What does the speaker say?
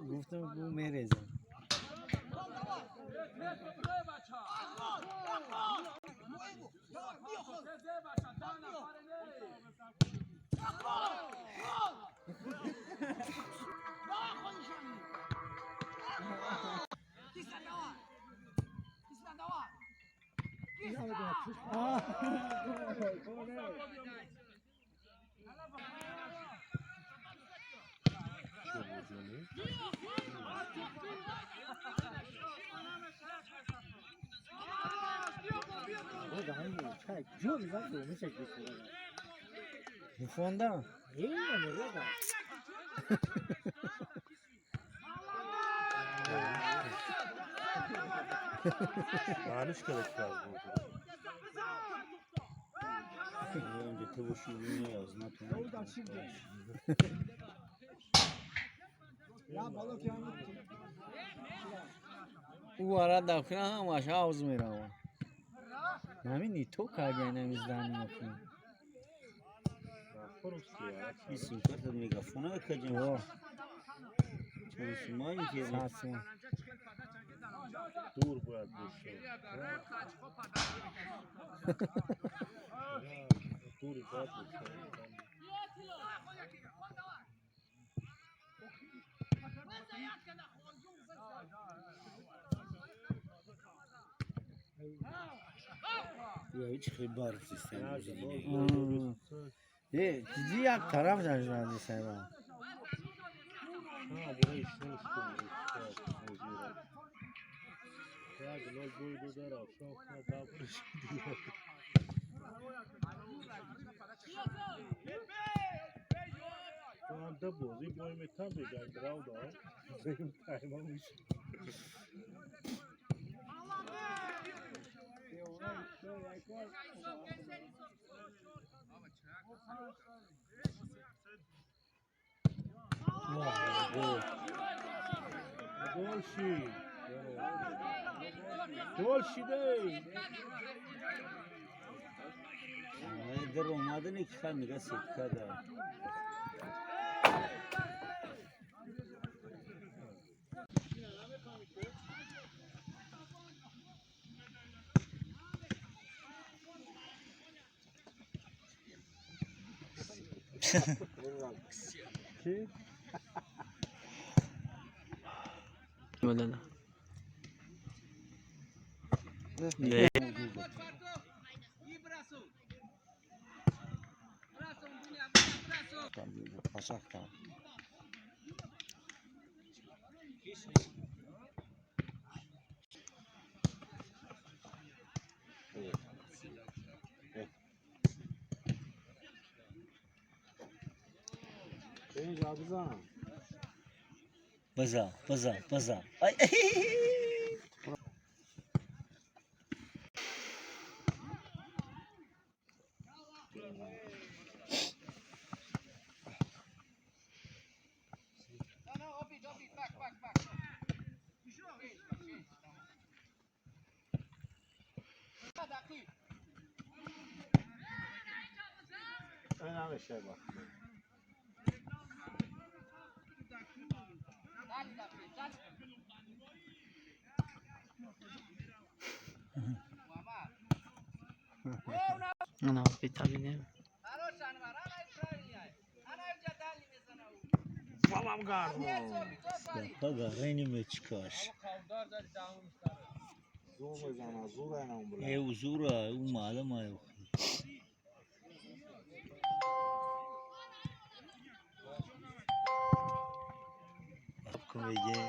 Гуфтам, гу мерезам. Фонда? Маълиш керек lazım. Önce tavuşu yazma. Ӯ ара дафна ҳамаш ҳавз мерава. Нами не то кагенами здание. Исм карта мегафона каҷем. О, Чанд сумаи ки 100 сум. Дур бояд боша. Дури бояд боша. Я ҳеҷ хел барф систем. Е, диди, як тараф жаждади сайба. Ha, buna işten üstün. Як нол бой дода равшан хна дабрш дига. Анда бозӣ бой метам беган гравда. Зем тайма миш. Гол ши. Гол шидей. Дар омадане ки хай мега сетка да. Ки? Madonna. Не. Пашахта. База, база, база. Ай. Она витамины. Пага ренимечкаш. Э, узура, у маълум ай. Кун беге.